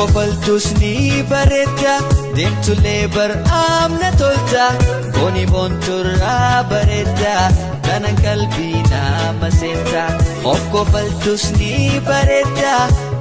Hokkofaltus ni bareedda, deemtullee bar'aamna tolta. Booni boonturraa bareedda, kanan qalbii nama seenta. Hokkofaltus ni bareedda,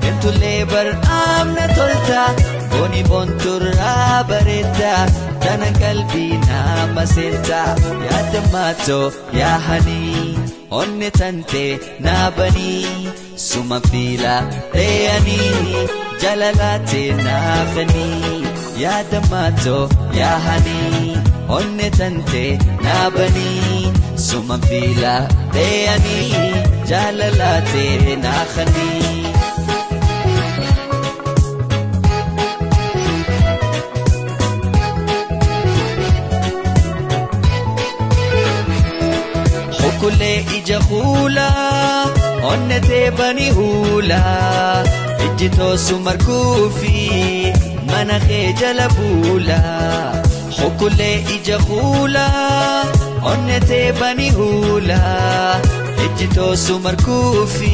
deemtullee bar'aamna tolta. Booni boonturraa bareedda, kanan qalbii nama seenta. Yaada maatoo yaahanii, onne tantee naabanii, suma fiila dheeyanii. Jalalaate naafanii, yaada maatoo yaahanii, onne tantee naabanii, suma fiila dheeyanii, jaalalaate naafanii. Hukulee ija kuulaa, onne teebani huulaa. Ijji toosu markuufi mana kee jala buula. Hukulee ija kuulaa, onne teebani huula. Ijji toosu markuufi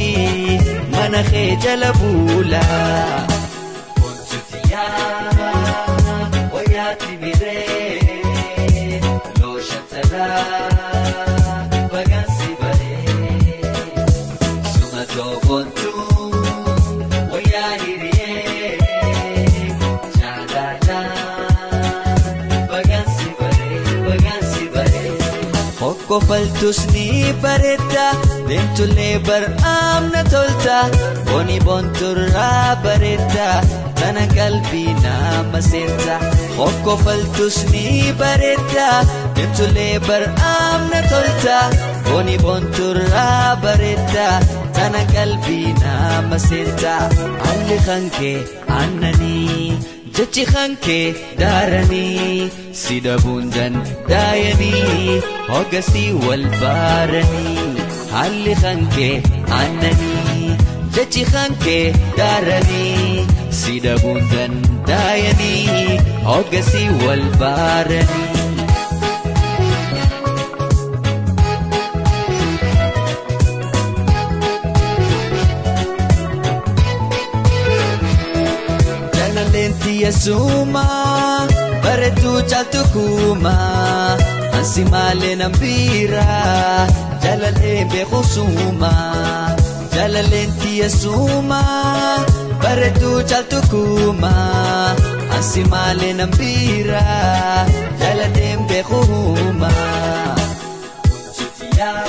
mana kee jala buula. Boontuutiyaa wayyaatti miree looshantalaa bagansi baree suma toobontuu. Hokkofaltus ni bareedda, deemtullee bar'aamna tolta. Booni boonturraa bareedda, tana qalbii nama seenta. Hokkofaltus ni bareedda, deemtullee bar'aamna tolta. Booni boonturraa bareedda, tana qalbii nama seenta. Haalli kan kee aannanii, jechi kan kee daaranii, si dhabuun dandaayanii, hogasii wal baaranii. Haalli kan kee aannanii, jechi kan kee daaranii, si dhabuun dandaayanii, hogasii wal baaranii. Jaalalleenti yesuuma bareedduu caaltu kuuma, ansi maalee nan biira jaalallee beeku suuma. Jaalalleenti yesuuma bareedduu caaltu kuuma, ansi maalee nan biira jaalallee beeku huuma. Boontuutiyaa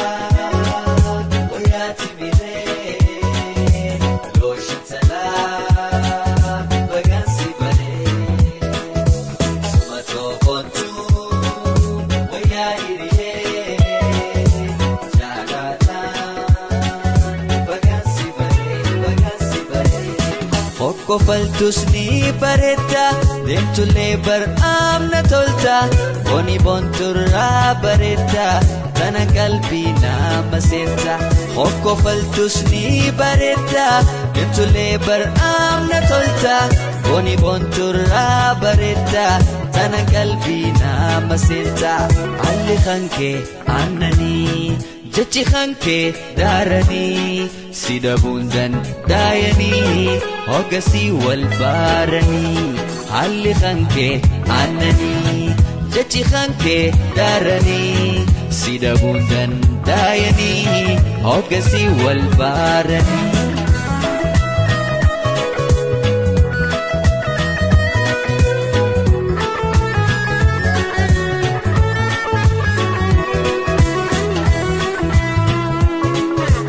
wayyaatti miree looshantalaa bagansi baree suma toobontuu wayyaa hiriyee jaalalaan bagansi baree bagansi baree. Hokkofaltus ni bareedda, deemtullee bar'aamna tolta. Booni boonturraa bareedda, tana qalbii nama seenta. Hokkofaltus ni bareedda, deemtullee bar'aamna tolta. Booni boonturraa bareedda, tana qalbii nama seenta. Haalli kan kee aannanii, jechi kan kee daaranii, si dhabuun dandaayanii, hogasii wal baaranii. Haalli kan kee aannanii, jechi kan kee daaranii, si dhabuun dandaayanii, hogasii wal baaranii.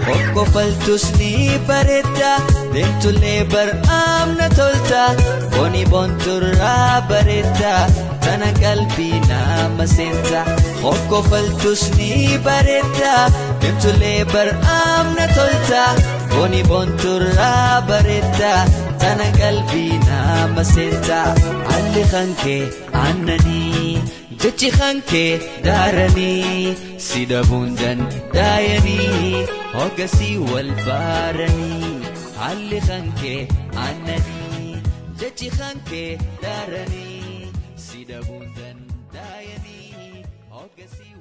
Hokkofaltus ni bareedda, deemtullee bar'aamna tolta. Booni boonturraa bareedda, tana qalbii nama seenta. Hokkofaltus ni bareedda, deemtullee bar'aamna tolta. Booni boonturraa bareedda, tana qalbii nama seenta. Haalli kan kee aannanii, jechi kan kee daaranii, si dhabuun dandaayanii, hogasii wal baaranii. Haalli kan kee aannanii, jechi kan kee daaranii, si dhabuun dandaayanii, hogasii.